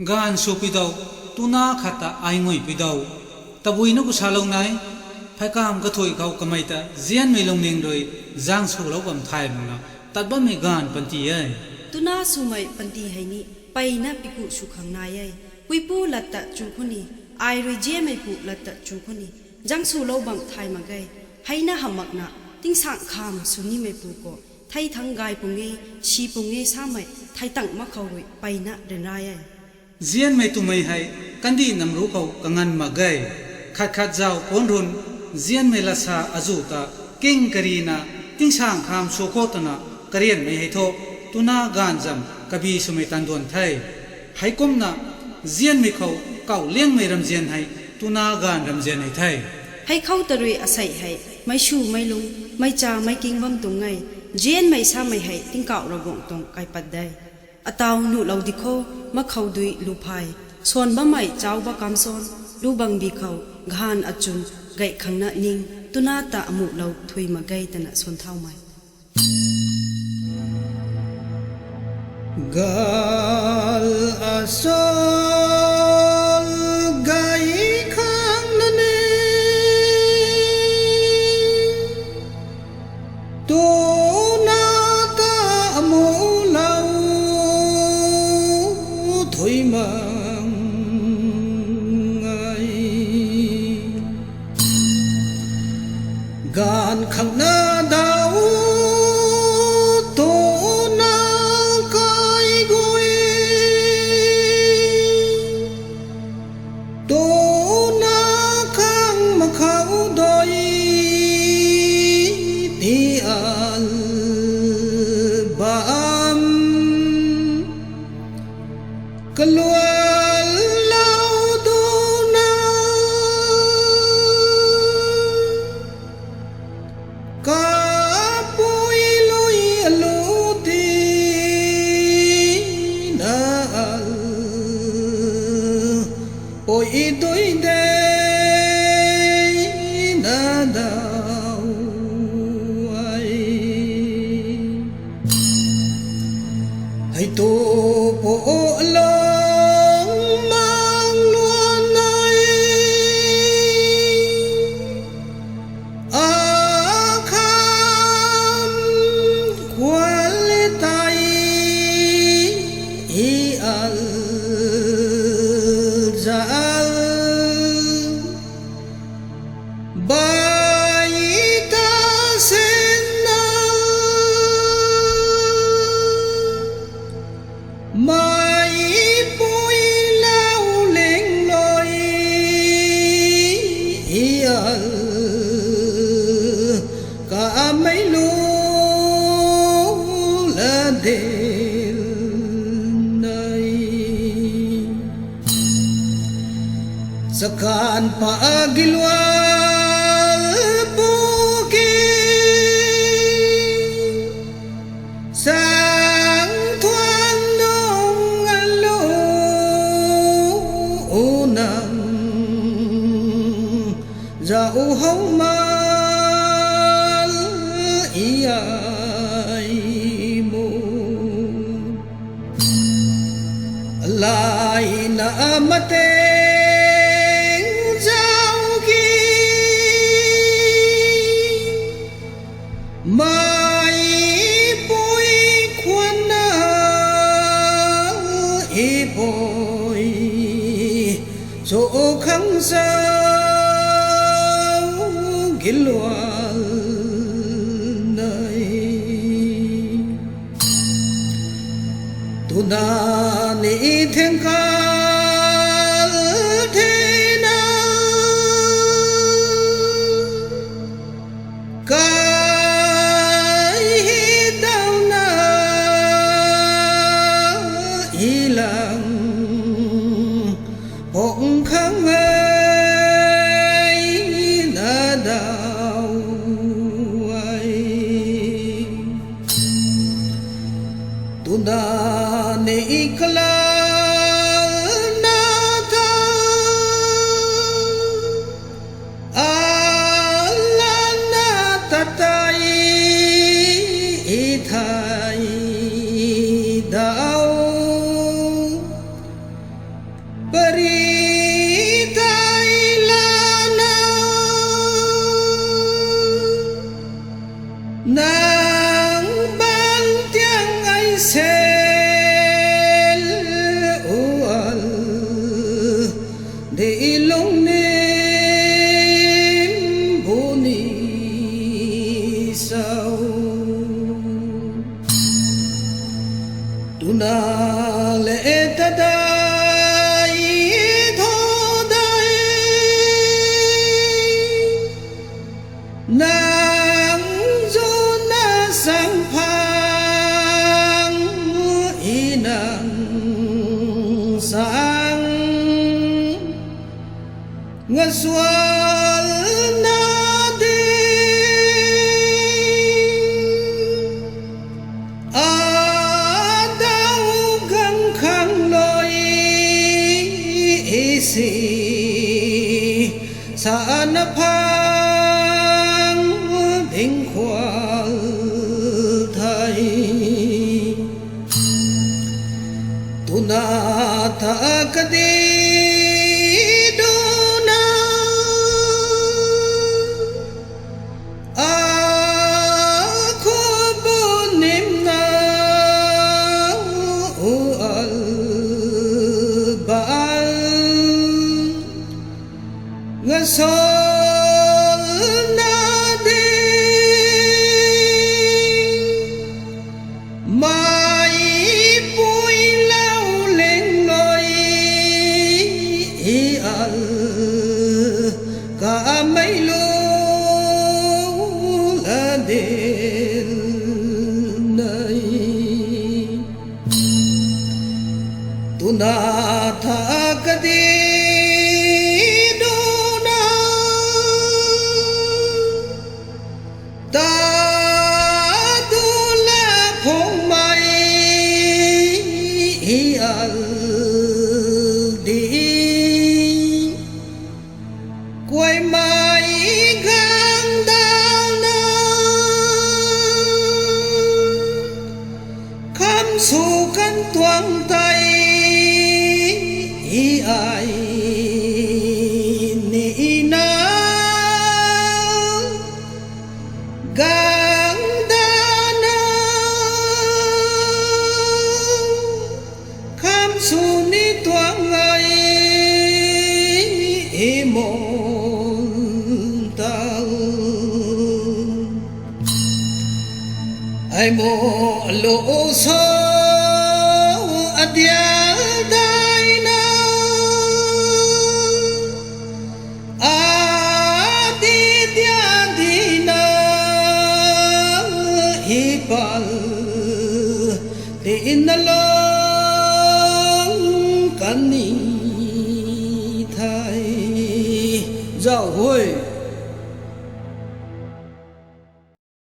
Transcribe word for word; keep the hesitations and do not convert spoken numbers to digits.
Gaanv swpui dou, tuna khat ta ai nguipui dou. Tabui na ku salou nai, pheykamv kathuih khou kamei ta nzianmei lungning rui zaeng swlou bam thay makna tat bammei gaanv panty e. Tuna swmei panty hei ni mpeyna piku sw khang nai e. Puipu lat ta chu khou ni, ai rui nzianmeipu lat ta chu khou ni, zaeng swlou bam thay mak ge. Heina hamh makna, tingsaengc kham sw nimeipu khou thei thangc gay pung e, si pung e samei thei tangc mak khou rui mpeyna ryanra e. Nzianmei twmei hei kandih namru khou kanganv mak ge. Khat khat zauh puanc run, nzianmei latsa azuh ta king karina, tingsaengc kham sw khou twna karianmei hei thu, tuna gaanv zam kabi swmei tan duan the. Heikumna, nzianmei khou kauh liangmei ramzian hei tuna gaanv ramzian hei the. Hei khou ta rui asei hei meic swmei lung, meic cha meic king bam tuang e. Nzianmei samei hei tingkauh Ravguangc tuang kaipat de. Ataw nuhlou di kho, makhou dui lu phay, swan bammei chau ba kam swan, lu bangbi khou, gaanv achun, gay khangna ning, tuna ta amuhlou thui mak ge twna swan thaumei. Gaanv achun gay khangna ning, tuna ta amuhlou thui mak ge. Gaanv khangna daw, tuna kai guay, tuna khang makhou dui, pi al bam, kalual lou duna, kapui lui alu tina al, pui dui de na daw e. Hei tu pu lung mang luan nai, akham kual tei i al zal, bai ta sen na, meipui lou ling lui i al, kamei lu la dil nai. Chakan pa gilual pu ki, sang thuan nung alu nang, zau hou mal i ai mu. Laina mateng zau ki, meipui khwan na i pui, cho khang zau gilual nai. Tuna ni thengkal thena, kai hi dauna i lang pong khang e na daw e. Tuna ni kala sualna ding, adau gang khang lui isi sana phang ding khual the. Twna tha kadi duna, a khou bu nimna u al bal ngasolna ding, mei pui lau leng lui i al kamei lu la ding nei. Twna tha kadi duna, ta du la phungmei i al ding, kuaimei gang dauna kham sw kan tuang tei i ai nina, gang dauna kham sw ni tuang ai i mun tau. Ai mo lo so adial daina, adi dia dina i pal tina long kan ni the. Zau